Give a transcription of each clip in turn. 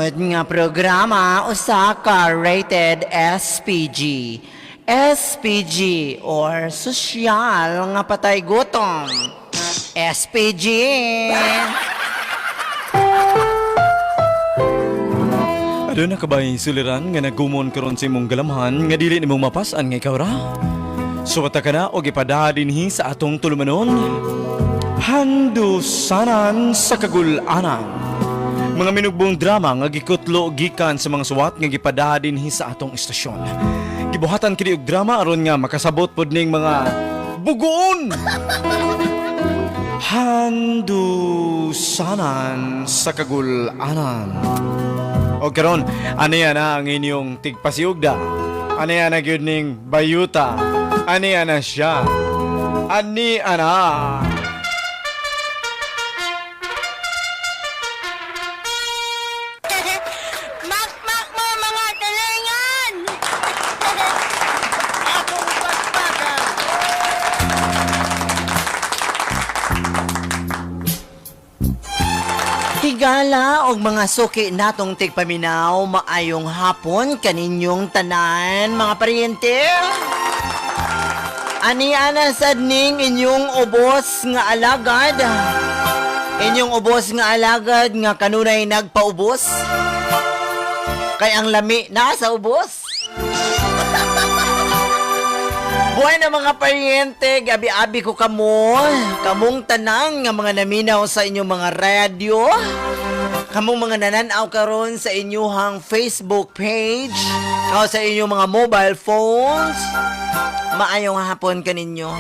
Mosunod nga programa usa ka rated SPG. SPG or sosyal nga patay gutom. SPG. Aduna ka ba'y suliran nga nagumon karon sa imong galamhan nga dili nimong mapas-an nga ikaw ra? Suwata ka na og ipadaha dinhi sa atong tulumanon. Handusanan sa kagulanan. Mga minugbong drama nga gikutlo gikan sa mga suwat nga gipadaha dinhi sa atong istasyon. Gibuhatan kini og drama aron nga makasabot pod ning mga bugoon. Handusanan sa kagulanan. O karon, ano yan na ang inyong tigpasiugda? Ano yan na gyud ning bayuta? Ano yan na siya? Ani ana? Makmak mo mga talingan! Atong bakbakan! Higala og mga suki natong tigpaminaw, maayong hapon kaninyong tanan mga paryente. Ani ana sad ning inyong ubos nga alagad. Inyong ubos nga alagad nga kanunay nagpaubos. Kay ang lami na sa ubos. Buhay na mga paryente, gabi-abi ko kamo, kamong tanan nga mga naminaw sa inyong mga radyo, kamong mga nananaw karon sa inyong Facebook page, o sa inyong mga mobile phones. Maayong hapon kaninyo.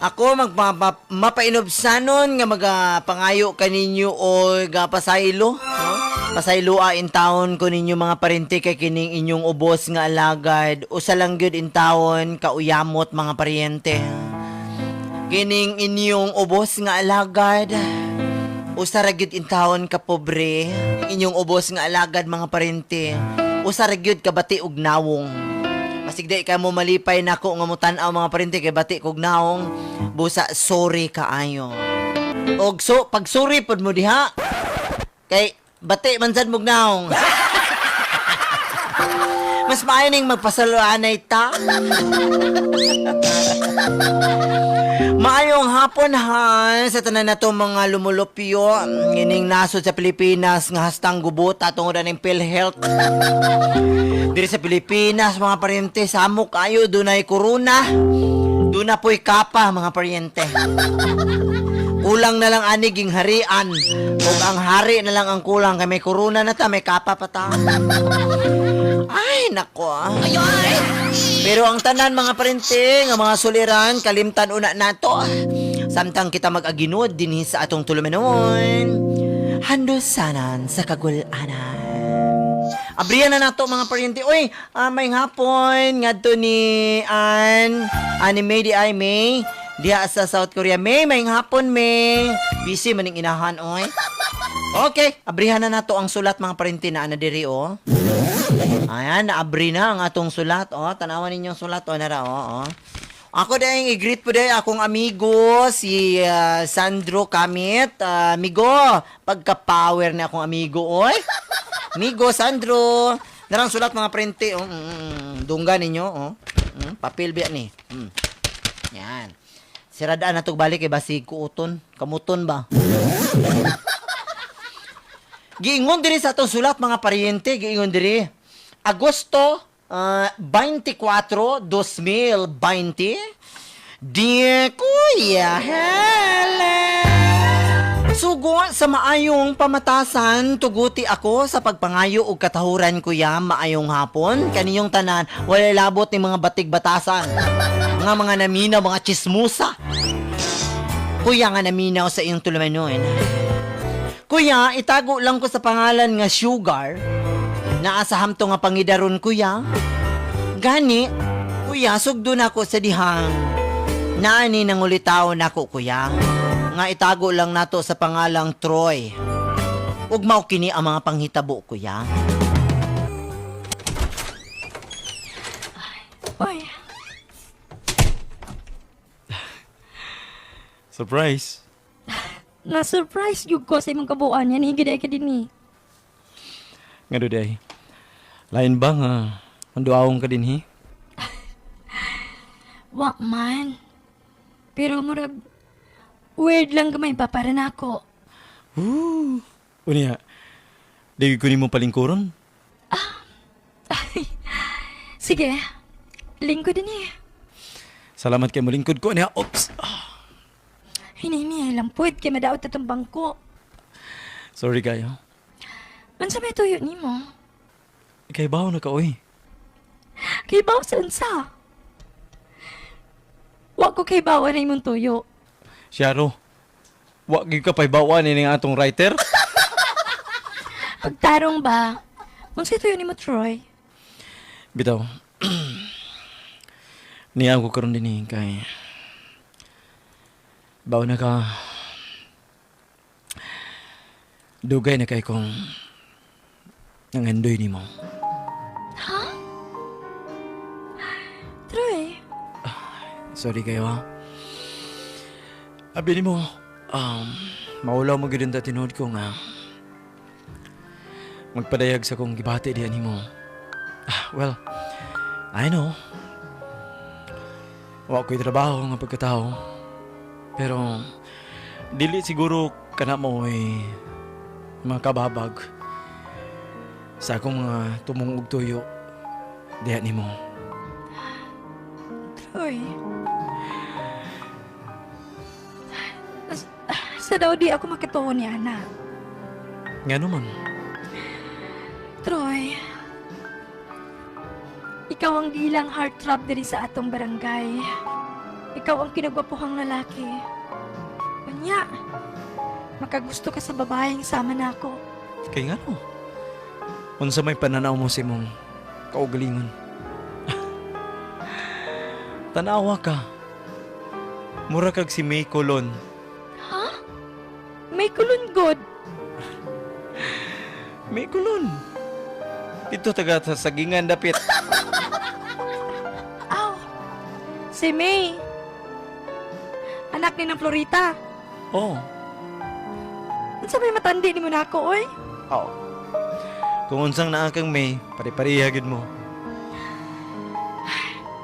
Ako magpapa mapainubsanon nga magapangayo kaninyo o pasaylo, no? Pasayloa in town ko ninyo mga parente kay kining inyong ubos nga alagad. Usa lang gyud in town kauyamot mga paryente. Kining inyong ubos nga alagad. Usa ra gyud in town ka pobre. Inyong ubos nga alagad mga parente. Usa ra gyud ka bati og nawong. Basig di ka mo malipay nako nga mo tan-aw mga parente kay bati kog naong busa sorry kaayo. Og so pag sorry pod mo diha kay bati man sad mog naong. Mas maayo ning magpasaluanay ta. Maayong hapon ha sa tanan nato mga lumulupyo ining nasod sa Pilipinas nga hastang gubota tungod aning PhilHealth. Diri sa Pilipinas mga paryente samok kayo dunay corona. Duna po'y kapa mga paryente. Kulang na lang ani ging harian. Ug ang hari na lang ang kulang kay may corona na ta, may kapa pa ta. Ay nako. Ah. Pero ang tanan mga parente, nga mga suliran, kalimtan una nato. Samtang kita mag-aginod dinhi sa atong tulumanon. Handusanan sa kagulanan. Abriyan na nato mga paryente. Uy, may hapon ngadto ni Ann, ani May di ay May. Diha sa South Korea. May, may hapon May. Busy maning inahan oy. Okay, abrihan na nato ang sulat mga paryente na ana diri oh. Ayan, naabri na ang atong sulat. Oh, tanawan ninyo ang sulat. Oh, nara, oh, oh. Ako dahil i-greet po dahil akong amigo, si Sandro Kamit. Amigo, pagka-power na akong amigo, oy. Amigo, Sandro. Narang sulat mga prente. Oh, dungga ninyo, oh. Papel biya ni. Yan. Siradaan na to balik kay basig kuuton. Kamuton ba? Giingon diri sa atong sulat mga paryente, giingon diri. Agosto 24, 2020. Dear Kuya Helen. Sugo sa maayong pamatasan, tuguti ako sa pagpangayo og katahuran kuya, maayong hapon. Kaniyong tanan, walay labot ni mga batig-batasan. Mga mga naminaw, mga chismusa. Kuya nga naminaw sa iyong tulumanon. Kuya, itago lang ko sa pangalan nga Sugar. Naa sa hamto nga pangidaron, kuya. Gani, kuya, sugdo na ko sa dihang. Naani nang ulitaw nako, kuya. Nga itago lang nato sa pangalang Troy. Ug mao kini ang mga panghitabo, kuya. Uy, Surprise! na-surprise jud ko sa imong kabuuan. Yan, higid ay ka din eh. Nga duday. Lain ba nga manduawong ka dinhi? Wa man. Pero murag, weird lang gamay pa para nako. Woo! Unya, di ko nimo palingkuron. Sige, lingko din eh. Salamat kay molingkod ko niya. Oops. Ah, Hinihini lang pod kay madaot atong bangko. sorry kayo. Unsa may tuyo nimo? Kay bawo na ka oy. Kay baw sa unsa? Wa ko kay bawa na imong tuyo. Siyaro. Wa gyud ka paybawan ini nga atong writer. Pagtarong ba? Unsa tuyo nimo, Troy? Bitaw. Niya ako karon dinhi kay bawo na ka, dugay na kay kong nangandoy nimo. Troy, Sorry kayo ha. Abi nimo, maulaw mo gyud ang tinuod ko nga magpadayag sa kong gibati diyan nimo. Ah, well, I know. Wa ko'y trabaho nga pagkatao. Pero dili siguro kana mo ay makababag sa akong mga tumong og tuyo diha nimo. Troy. Sa daw di ako makatuo ni Ana. Nga naman. Troy, ikaw ang gilang heartthrob diri sa atong barangay. Ikaw ang kinagwapuhang lalaki. Unya, makagusto ka sa babaeng sama na ako. Kay nga no. Unsa may pananaw mo sa imong kaugalingon? Tanawa ka. Mura kag si May Colon. Ha? May kulunggod. May Colon. Dito taga sa sagingan dapit. Aw, si May. Anak ni ng Florita. Oh. Unsa may matandi ni mo na ako, oy? Oh. Kung unsang naa kang May, pare-pareha gid mo.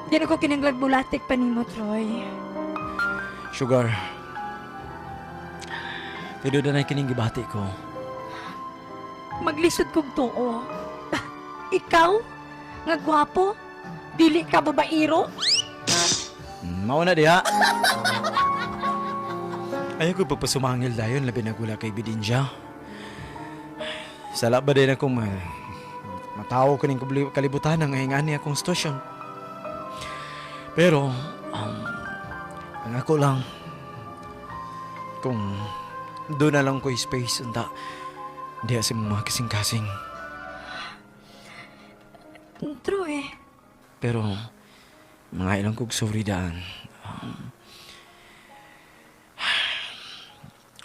Di na ko kinanglag bulatik pa nimo, Troy. Sugar. Pero na kining gibati ko. Maglisod kog tuo. Ikaw, nga gwapo, dili ka babairo. Mao na diha. Ayaw ko pagpasumangil dayon, labi na gula kay Bidinja. Sala ba din akong matawo ko ning kalibutan ang ngayong akong sitwasyon. Pero, ang ako lang, kung doon na lang ko space, unta, di sa mga kasing-kasing. Troy, Pero, mga ilang kog sorry daan.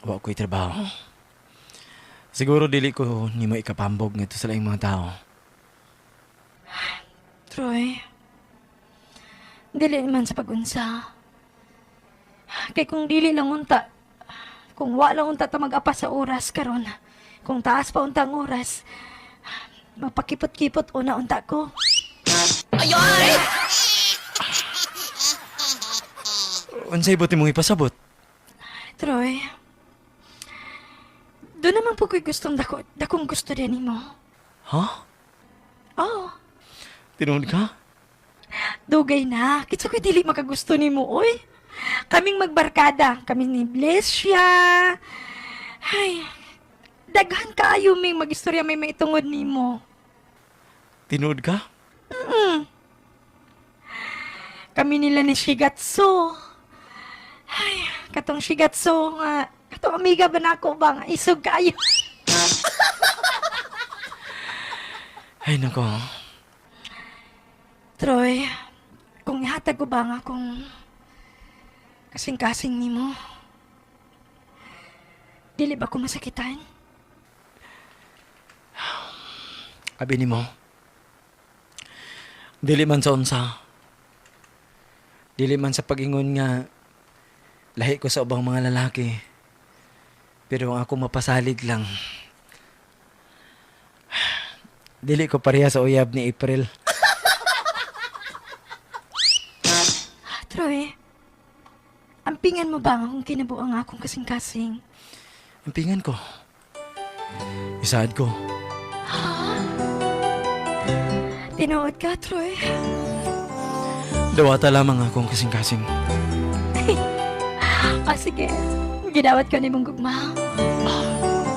Wa ko'y trabaho. Siguro dili ko nimo ikapambog ngadto sa laing mga tao. Troy. Dili man sa pagunsa. Kay kung dili lang unta, kung wa lang unta ta mag-apa sa oras karon, kung taas pa unta ang oras, mapakipot-kipot una unta ko. Unsay buti mong ipasabot? Troy, doon naman po ko'y gustong dako, dakong gusto din nimo. Ha? Oh, Tinuod ka? dugay na. Kitsa ko'y dili makagusto nimo, oy. Kaming magbarkada, kami ni Blessia. Ay, daghan kaayo ming magistorya may maitungod nimo. Tinuod ka? Kami nila ni Shigatsu. Ay, katong Shigatsu nga, katong amiga ba nako ba nga isog kaayo. Ay nako. Troy, kung ihatag ko ba nga kung kasing-kasing nimo, dili ba ko masakitan? Abi nimo. Dili man sa unsa. Dili man sa pag-ingon nga lahi ko sa ubang mga lalaki. Pero ang ako mapasalig lang. Dili ko pareha sa uyab ni April. Troy, ampingan mo ba ang akong kinabuang akong kasing-kasing? Ampingan ko. Isaad ko. Tinuod ka, Troy. Dawata lamang akong kasing-kasing. Ah, sige. Gidawat ko ni mong gugma.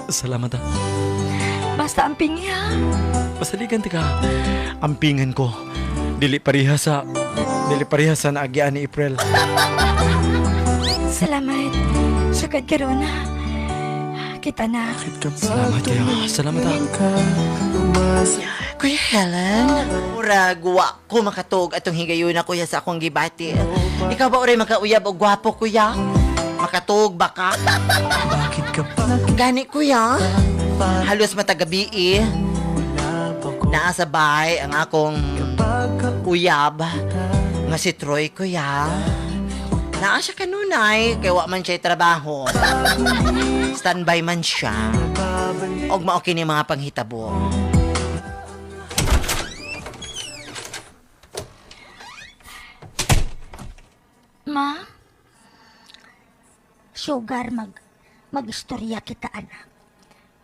Salamat ah. Basta ampingi ha. Pasaligan ka. Ampingan ko. Dili pareha sa naagian ni April. Salamat. Sukad karon ha. Kita na. Salamat kayo. Salamat ah. Kuya Helen, murag wa ko makatug atong higayuna kuya sa akong gibati. Ikaw ba oray makauyab og gwapo kuya? Makatug ba ka? Gani kuya. Halos matagabi eh. Naa sa bahay ang akong uyab nga si Troy kuya. Naa siya kanunay kay wa man siya trabaho. Standby man siya. Og mao kini mga panghitabo. Ma? Sugar, mag-istorya kita, anak.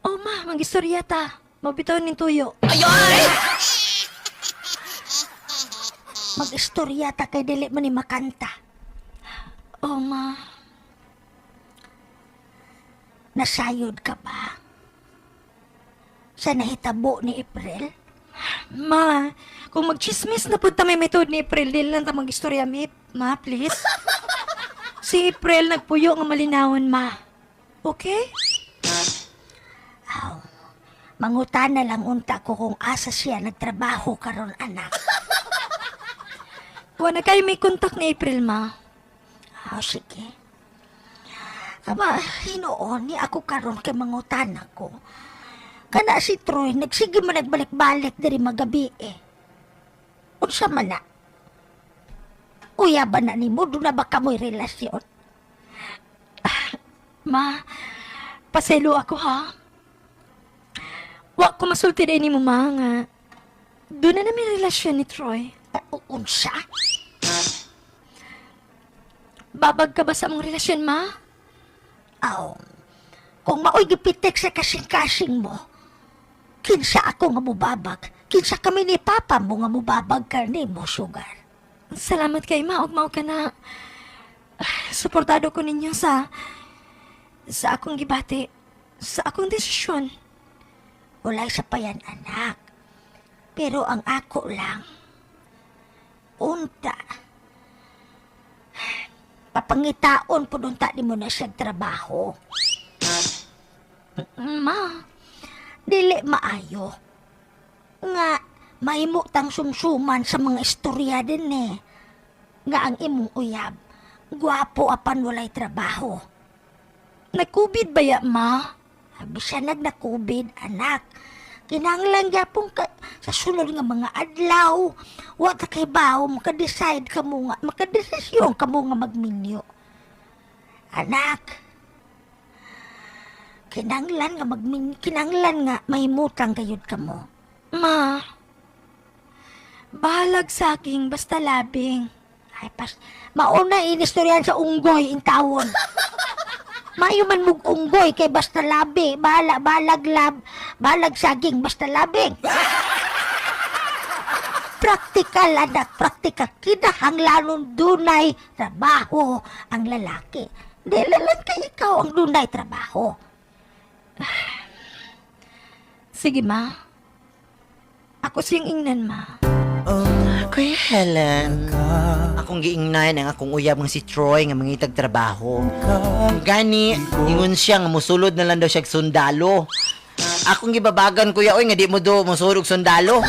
Oh, ma, mag-istorya ta. Mabitaw ning tuyo. Mag-istorya ta kay dili man ni makanta. Oh, ma. Nasayod ka ba? Sa nahitabo ni April? Ma, kung magchismis na punta may method ni April, dili lang ta mag-istorya, mi. Ma, please. Si April nagpuyo nga malinawon, ma. Okay? Mangutana lang unta ko kung asa siya nagtrabaho karon anak. Wala kayo may kontak ni April, ma. Ah, sige. Aba, hinuon ni ako karon kay mangutana ko. Kana si Troy, nagsige man nagbalik-balik diri magabi eh. Unsa man na? Uya ba na nimo? Doon na ba kamoy relasyon? Ma, paselo ako, ha? Wa ko masulti din ni mo, ma, nga. Doon na namin relasyon ni Troy. Ah, unsa? Babag ka ba sa among relasyon, ma? Aw, kung maoy gipitik sa kasing-kasing mo, kinsa ako nga mubabag, kinsa kami ni Papa mo nga mubabag karni mo, sugar. Salamat kay ma, ug mao ka na. Suportado ko ninyo sa akong gibati, sa akong desisyon. Walay sa payan, anak. Pero ang ako lang, unta, papangitaon po unta di mo na siya trabaho. Ma, Dili maayo. Nga, mahimo tang sumsuman sa mga istorya din eh. Nga ang imong uyab, gwapo apan walay trabaho. nagkubid ba ya, ma? Bisan nag na COVID, anak. Kinahanglan gyapon ka sa sunod nga mga adlaw. Wa ta kay bawo maka-decide ka mo nga, makadesisyon ka mo nga magminyo. Anak, kinahanglan nga magmin kinahanglan nga mahimutang gayud kamo. Ma, bahalag saging basta labing. Ay pas mauna inistoryahan sa unggoy in tawon. Mayo man mug unggoy kay basta labi, bahala balag lab, balag saging basta labing. Praktikal anak, praktikal. Kinahanglanon dunay trabaho ang lalaki. Dili lang kay ikaw ang dunay trabaho. Sige, ma. Ako siyang ingnan, ma. Kuya Helen, akong giingnan ang akong uyab nga si Troy nga mangitag trabaho. Gani, ingon siya nga musulod na lang daw siya og sundalo. Akong gibabagan kuya oy nga di mo do musulod og sundalo.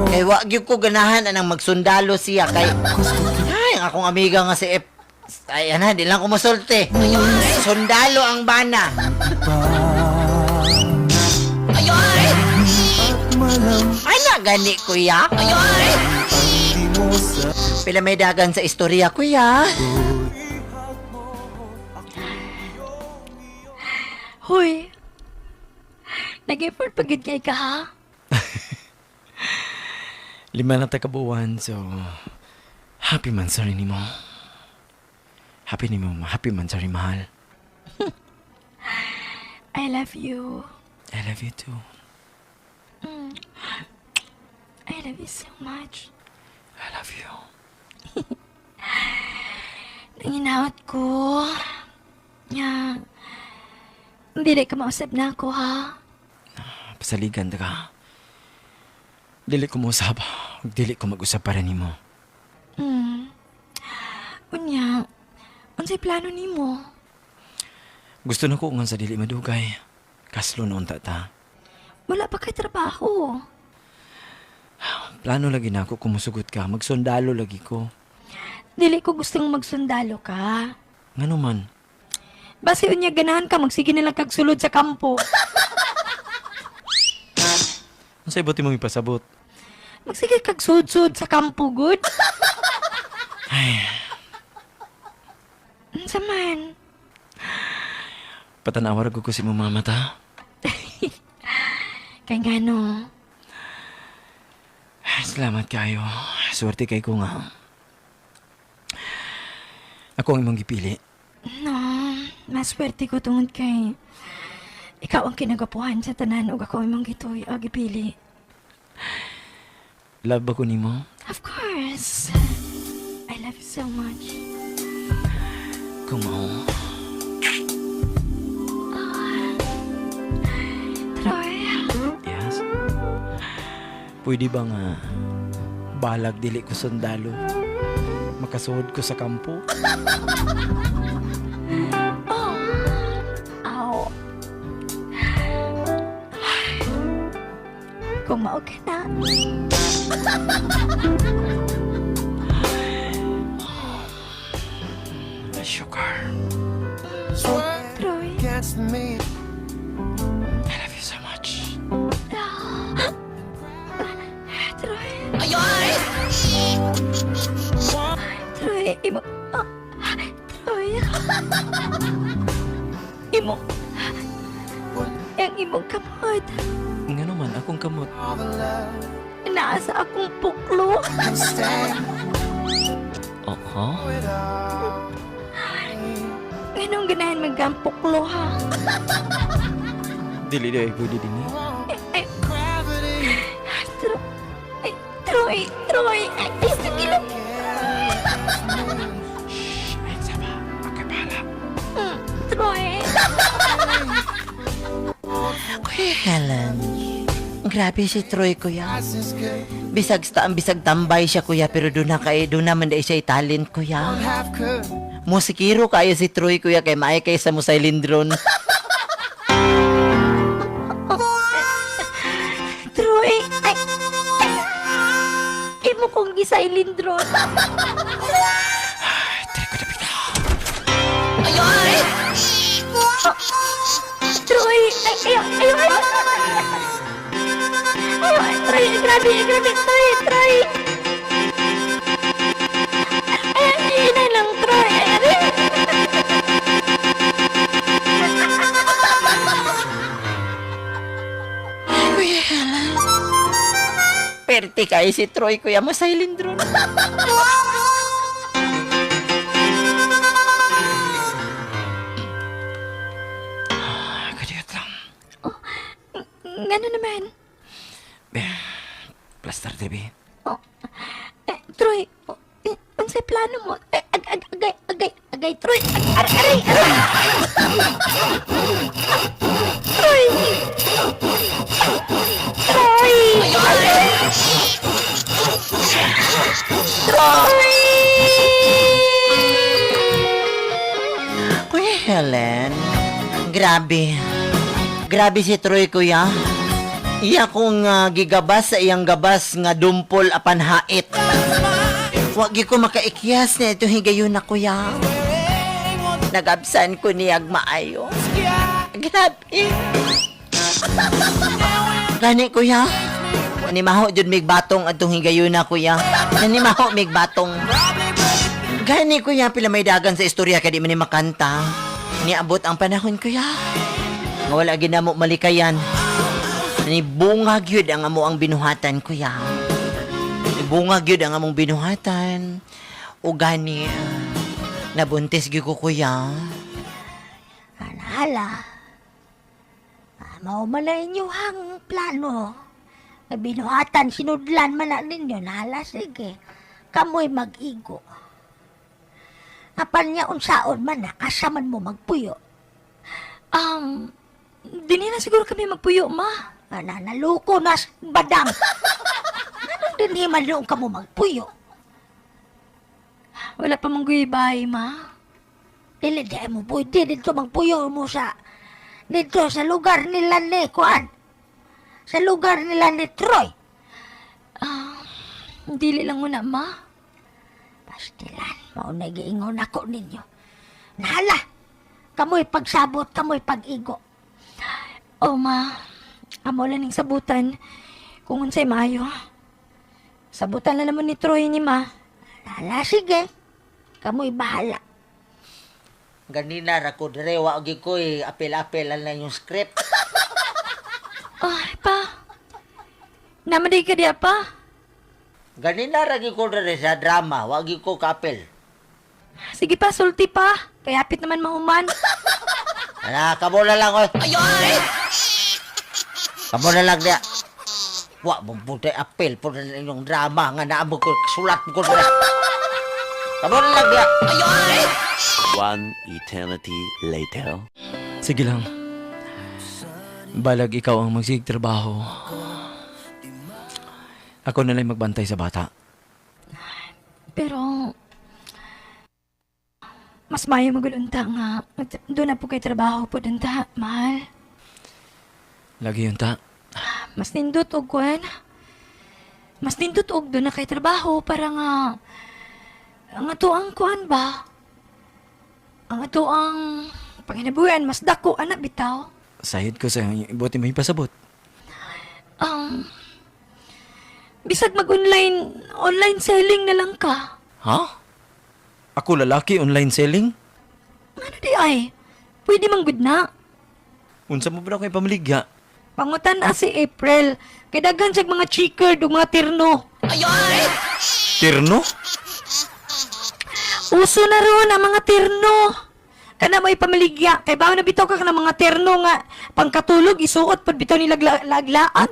Kay wa gyud ko ganahan anang magsundalo siya kay ay ang akong amiga nga si F ay ana di lang ko musulti. Sundalo ang bana. Ay na gani kuya. Pila may dagan sa istorya kuya. Hoy, nag-effort pagid kay ka, ha? 5 na ta kabuwan, so happy mansari nimo. Happy nimo, happy mansari mahal. I love you. I love you too. I love you so much. I love you. Nanginawat ko. Nga, hindi na ka mausap na ako, ha? Pasaligan ta ka. Dili ko mausap. Dili ko mag-usap para nimo. Unya, unsay plano nimo? Gusto na ko nga sa dili madugay. Kaslo noon ta ta. Wala pa kay trabaho. Plano lagi na ako kumusugot ka. Magsundalo lagi ko. Dili ko gustong magsundalo ka. Ngano man? Base unya ganahan ka, magsige na lang kag sulod sa kampo. Unsay buti mong ipasabot? Magsige kag sud-sud sa kampo, good? Ay, Unsa man? patanawa ra ko si mong mama ta. Kay ngano? Ay, salamat kayo. Swerte kay ko nga. Ako ang imong gipili. No, maswerte ko tungod kay ikaw ang kinagapuhan sa tanan ug ako imong gituy o gipili. Love ba ko nimo? Of course. I love you so much. Kung mao. Troy, Yes. Pwede ba nga balag dili ko sundalo? Makasuod ko sa kampo? Aw. Kung mao ka na. Sugar. Troy. I love you so much. Troy. Troy, imo. Ah, Troy. Imo. Ang imong kamot. Nga naman, akong kamot. Naa sa akong puklo. Oo. Nganong ganahan magkang puklo ha? Dili di ay pwede din eh. Ay, Troy. Ay, Troy, Troy. Ay, ay, sige lang. Shh, ay, saba. Okay, bahala. Troy. Kuya Helen, grabe si Troy, kuya. Bisag ang bisag tambay siya, kuya, pero doon na kay doon naman dai siya talent, kuya. Musikiro kayo si Troy, kuya, kay maay kay sa Musailindron. Troy. Ay, ay. Imo kong gisailindron. Ay, try ko na pita. Troy! Ay, ay, ay, ay! Ay, ay, Troy! Grabe, grabe! Troy, Troy! Ay, ay, na lang, Troy! Ay, aray! Kuya Helen. Perte kayo si Troy, kuya, Musailindron. Ay, kadiyot lang. Ngano naman? Plaster TV. Oh, eh, Troy, oh, eh, unsay plano mo? Eh, ag, ag, agay, agay, agay, Troy! Ag, aray, aray, aray! Troy! Troy! Troy! Kuya Helen, grabe. Grabe si Troy, kuya. Iya kong gigabas sa iyang gabas nga dumpol apan hait. Wag ko makaikyas na ito higayon na, kuya. Nagabsan ko niyag maayo. Grabe. Gani, kuya. Ni maho jud mig batong atong higayon na, kuya. Ni maho mig batong. Gani, kuya, pila may dagan sa istorya kay di man ni makanta. Niabot ang panahon, kuya. Nga wala ginamo malikayan. Ni bunga gyud ang amo ang binuhatan, kuya. Bunga gyud ang among binuhatan. O gani, nabuntis gyud ko, kuya. Hala. Mao man na inyuhang plano. Nga binuhatan, sinudlan man na ninyo. Nahala, sige. Kamoy mag-igo. Apan niya unsaon man na, asa man mo magpuyo. Dini na siguro kami magpuyo, ma. Ana, naluko na sa badang. Anong dinhi man noon ka mo magpuyo? Wala pa mong guyabay, ma. Dili di mo pwede dito magpuyo mo sa dito sa lugar nila ni Kuan. Sa lugar nila ni Troy. Dili lang muna, ma. Pastilan, mao na giingon ako ninyo. Nahala, kamoy pagsabot, kamoy pag-igo. Oh, ma. Amo lang ning sabutan. Kung unsay maayo. Sabutan na naman ni Troy ni ma. Nahala, sige. Kamoy bahala. Ganina ra ko dire wa gyud ko eh, apel-apel lang yung script. Ay, pa. Namaday ka diya, pa. Ganina ra gyud ko dire sa drama, wa gyud ko kaapel. Sige pa, sulti pa. Kaya hapit naman mahuman. Ana, kamo na lang oy. Kamo na lang diya. Wa mo putay apel po na inyong drama nga naamo ko sulat ko dire. Kamo na lang diya. One eternity later. Sige lang. Balag ikaw ang magsigig trabaho. Ako na lang magbantay sa bata. Pero, mas maayo magulunta nga. Doon na po kay trabaho po dunta, mahal. Lagi yun ta. Mas nindot og kuan. Mas nindot og doon na kay trabaho para nga ang ato ang kuan ba? Ang ato ang panginabuhian mas dako anak bitaw. Sayod ko sa buti may pasabot. Bisag mag-online online selling na lang ka. Ha? Ako lalaki online selling? Ano di ay? Pwede man gud na. Unsa mo ba ako ipamaligya? Pangutan na si April. Kay daghan siyag mga chicker ug mga tirno. Tirno? Uso na ron ang mga terno. Kana may pamaligya. Kay bawo na bitaw ka ng mga terno nga pangkatulog isuot pud bitaw nila laglaan.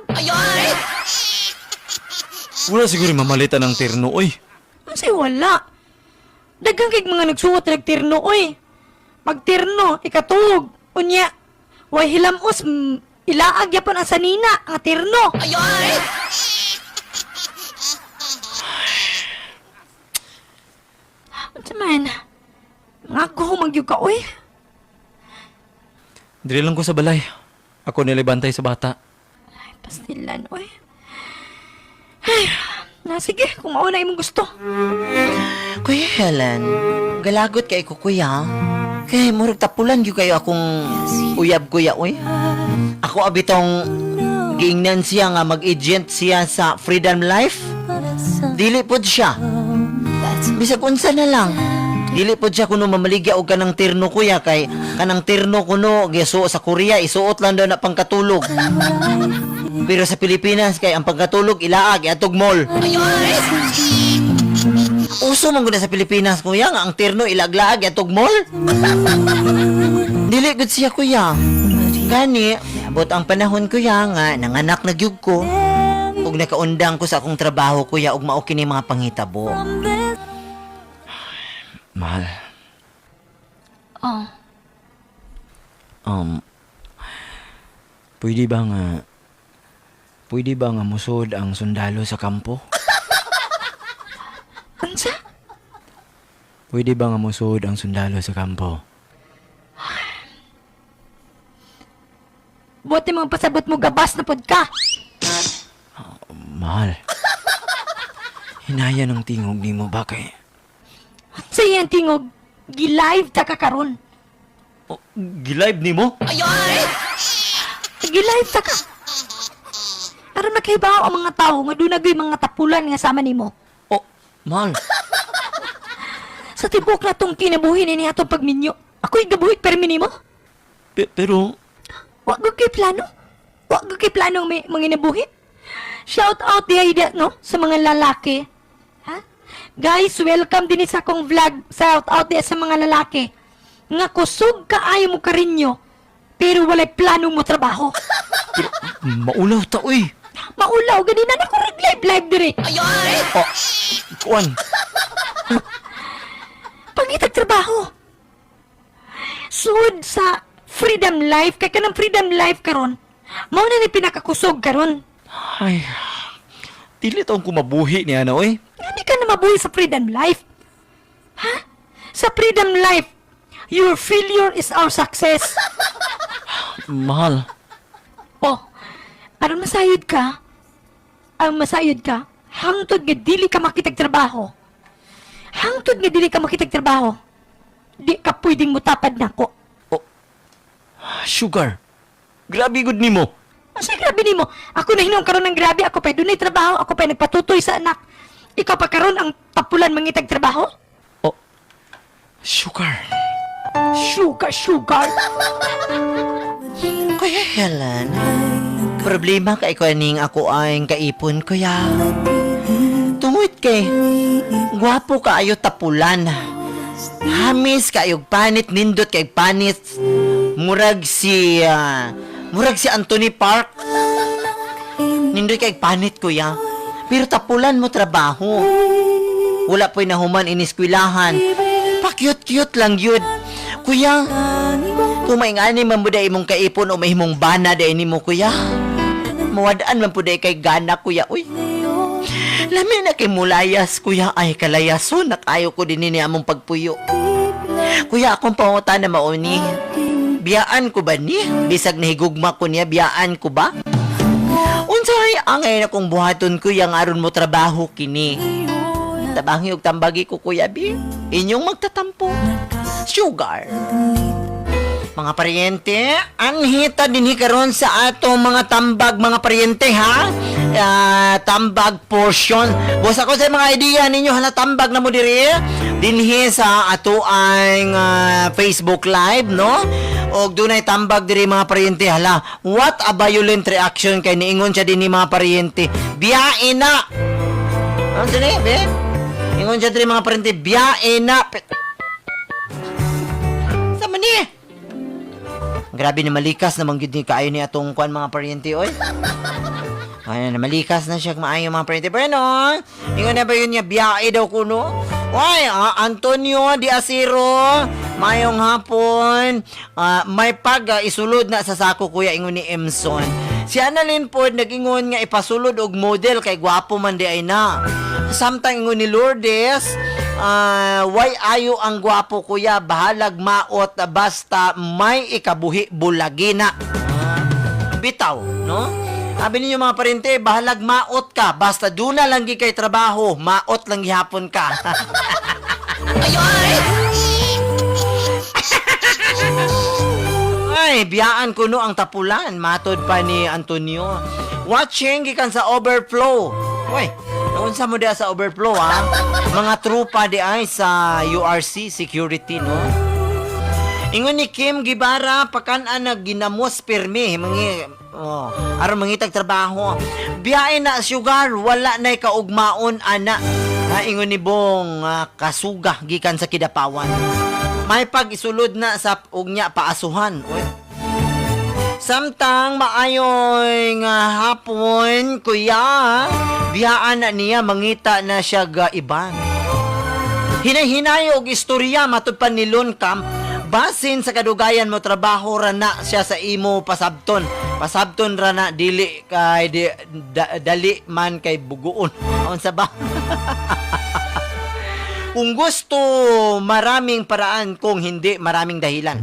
Wala siguro mamalitan ng tirno, oy. Unsay wala. Daghang kay mga nagsuot nag terno oy. Pag terno ikatulog unya way hilamos ilaag yapon ang sanina ang terno. Unsa man? Ngako magyud ka oy. Dili lang ko sa balay. Ako nilibantay sa bata. Ay, pastilan, oy. Ay, na sige, kung mauna imong gusto. Kuya Helen, galagot kay ko kuya. Kay murag tapulan gyud kayo akong uyab kuya oy. Ako abitong giingnan siya nga mag-agent siya sa Freedom Life. Dili pod siya. Bisag unsa na lang. Dili pod siya kuno mamaligya og kanang terno kuya kay kanang terno kuno gisuot sa Korea isuot lang daw na pangkatulog. Pero sa Pilipinas kay ang pagkatulog ilaag iatog mall. Uso man gud na sa Pilipinas kuya nga ang terno ilaglaag atog mall. Dili gud siya kuya. Gani, abot ang panahon kuya nga nanganak na gyud ko. Ug nakaundang ko sa akong trabaho kuya ug mao kini mga panghitabo. Mahal. Oh, Pwede ba nga musod ang sundalo sa kampo? unsa? Pwede ba nga musod ang sundalo sa kampo? Buti mga pasabot mo gabas na pod ka. Mahal. Hinaya ng tingog nimo ba kay? Sa iyang tingog, gi-live ta ka karon. Oh, gilive nimo? Gi-live ta ka. Aron makahibaw ang mga tao nga doon na mga tapulan nga sama nimo. Oh, mahal. Sa tibok na tong kinabuhi ni atong pagminyo. Ako'y gabuhi permi nimo. Pero Wa gud kay plano. Wa gud kay plano may manginabuhi. Shout out di ay no sa mga lalaki. Ha? Guys, welcome din sa akong vlog. Shout out di sa mga lalaki. Nga kusog kaayo mo karinyo, pero walay plano mo trabaho. Pero maulaw ta uy. Maulaw ganina na ko live live diri. Oh, kuan. Pangitag trabaho. Sud sa Freedom Life kay kanang Freedom Life karon. Mao na ni pinakakusog karon. Ay. Dili taong kumabuhi niya na uy. Hindi ka na mabuhi sa Freedom Life. Ha? Sa Freedom Life, your failure is our success. Mahal. Oh, aron masayod ka, ang masayod ka, hangtod nga dili ka makitag trabaho. Hangtod nga dili ka makitag trabaho. Di ka pwedeng mutapad nako. Oh. Sugar. Grabe gud nimo. Masay grabe nimo. Ako na hinuon karon ng grabe, ako pa'y dunay trabaho, ako pa'y nagpatutoy sa anak. Ikaw pa karon ang tapulan mangitag trabaho? Oh. Sugar. Sugar, sugar. Kuya Helen, problema kay ko ning ako ang kaipon, kuya. Tungod kay, gwapo kaayo tapulan. Hamis kaayog panit, nindot kay panit. Murag si Anthony Park. Nindot kay panit, kuya. Pero tapulan mo trabaho. Wala po'y nahuman iniskwilahan. Pa-cute-cute lang yun. Kuya, kung maingani man mo day imong kaipon o may imong bana day nimo kuya. Mawadaan man po day kay gana kuya. Uy. Lami na kay mulayas kuya. Ay kalayason nakayo ko din ni among pagpuyo. Kuya, akong pangutan na mauni. Biyaan ko ba ni? Bisag nahigugma ko niya, biyaan ko ba? Unsay angay na kong buhaton kuya nga aron mo trabaho kini. Tabangi og tambagi ko kuya bi. Inyong magtatampo. Sugar. Mga paryente, anhita dinhi karon sa ato mga tambag mga paryente ha. Ah, tambag portion. Busa ko sa mga idea ninyo hala tambag na mo diri dinhi sa ato ang Facebook Live no. Og dunay tambag diri mga paryente hala. What a violent reaction kay niingon siya dinhi mga paryente. Biyae na. Ano diri, be? Ingon siya diri mga paryente, biyae na. Sa man ni? Grabe na malikas naman gid ni kaayo ni atong kuan mga paryente oy. Ay, na malikas na siya maayo mga paryente. Bueno, ingon na ba yun niya biyae daw kuno? Oy, Antonio Di Asiro, mayong hapon. Ah, may pag isulod na sa sako kuya ingon ni Emson. Si Annalyn pod nag-ingon nga ipasulod og model kay gwapo man di ay na. Samtang ingon ni Lourdes, why ayo ang gwapo kuya, bahalag maot basta may ikabuhi bulagina. Bitaw, no? Sabi ninyo mga parente, bahalag maot ka, basta duna lang gi kay trabaho, maot lang gihapon ka. Ay, biyaan ko no ang tapulan, matod pa ni Antonio. Watching gikan sa overflow. Uy, naunsa mo diha sa overflow ha? Mga trupa di ay sa URC security no. Ingon ni Kim Gibara, pakan-an na ginamos pirmi, mangi oh, aron mangitag trabaho. Biyae na sugar, wala na'y kaugmaon ana. Ha, ingon ni Bong kasuga gikan sa Kidapawan. May pag-isulod na sa ugnya paasuhan. Uy. Samtang maayoy nga hapon, kuya, biyaan na niya mangita na siya ga iban. Hinay-hinay og istorya matud pa ni Lon Camp. Basin sa kadugayan mo trabaho ra na siya sa imo pasabton. Pasabton ra na dili kay di, dali man kay buguon. Unsa ba? Kung gusto, maraming paraan. Kung hindi, maraming dahilan.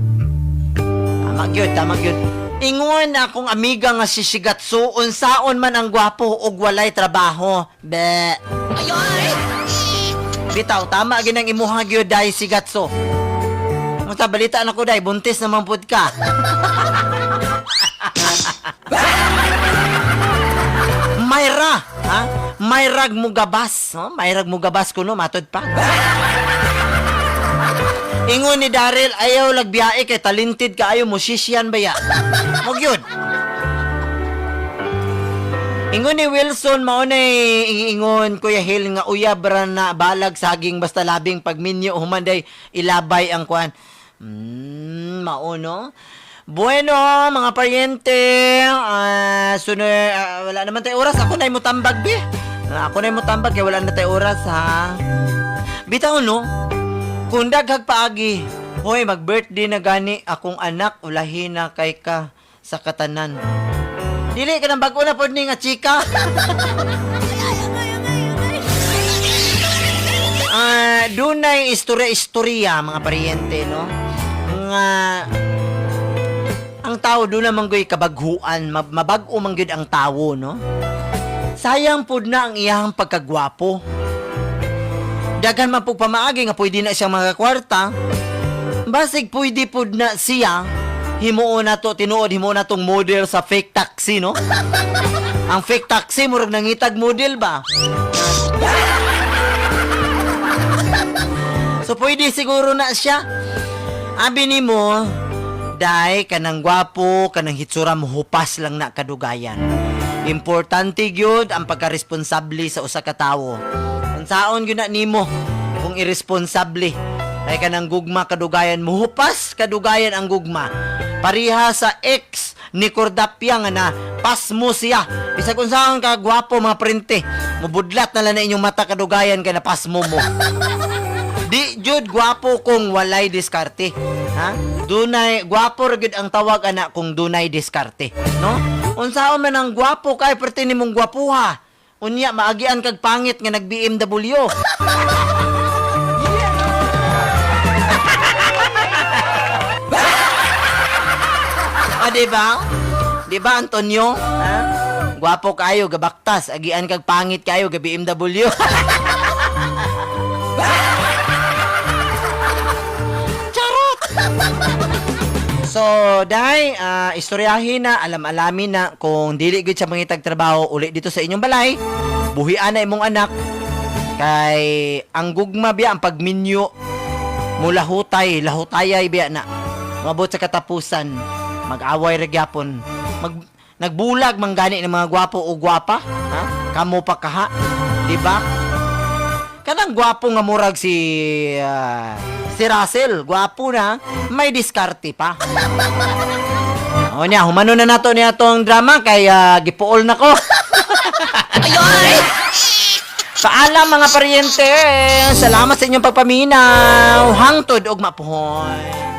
Tama gyud, tama gyud. Ingon akong amiga nga si Shigatsu, unsaon man ang gwapo ug walay trabaho. Be. Bitaw, tama ginang imuha gyud dai Shigatsu. Musta balita na ko dai, buntis naman pud ka. Mayra, ha? Mayrag mugabas, no? Mayrag mugabas kuno matod pa. Ingon ni Daryl, ayaw lagbiyae kay talented kaayo musician ba ya? Mo gyud. Ingon ni Wilson, mao na ingon Kuya Hil nga uyab ra na balag saging basta labing pagminyo humanday ilabay ang kuan. Mao no. Bueno, mga paryente, sunod, wala naman tayo oras. Ako na mutambag, be. Ako na mutambag kay wala na tayo oras, ha. Bitaw, no? Kung daghag paagi, hoy, mag-birthday na gani akong anak, ulahi na kay ka sa katanan. Dili ka nang bago na pod ni nga chika. Dunay istorya-istorya mga paryente, no? Nga ang tao doon naman goy kabaghuan, mabag-o man gyud ang tawo, no? Sayang pud na ang iyahang pagkagwapo. Daghan man pug pamaagi nga pwede na siyang mga kwarta. Basig pwede pud na siya himuon na to tinuod himuon na tong model sa fake taxi, no? Ang fake taxi murag nangitag model ba? So pwede siguro na siya. Abi nimo, dai kanang gwapo, kanang hitsura mo hupas lang na kadugayan. Importante gyud ang pagkaresponsable sa usa ka tawo. Unsaon gyud na nimo kung iresponsable? Kay kanang gugma kadugayan mo hupas kadugayan ang gugma. Pareha sa ex ni Cordapia nga na pasmo siya. Bisag unsaon ka gwapo mga printe, mubudlat na lang na inyong mata kadugayan kay napasmo mo. Di jud gwapo kung walay diskarte. Ha? Dunay gwapo ra gyud ang tawag ana kung dunay diskarte, no? Unsaon man ang gwapo kay perti nimong gwapuha. Unya maagian kag pangit nga nag BMW. Ah, di ba? Di ba, Antonio? Ha? Gwapo kayo, gabaktas. Agian kag pangit kayo, ga BMW. Charot! So, dai, istoryahin na, alam-alamin na kung dili gyud siya mangitag trabaho uli dito sa inyong balay, buhian na imong anak kay ang gugma biya ang pagminyo mo lahutay, lahutayay biya na. Mabot sa katapusan, mag-away ra gyapon. Nagbulag man gani ng mga gwapo o gwapa, ha? Kamo pa kaha, di ba? Kanang gwapo nga murag si Russell, gwapo na, may diskarte pa. O niya, humano na nato niya tong drama kay gipuol na ko. Paalam mga paryente. Salamat sa inyong pagpaminaw. Hangtod og mapuhoy.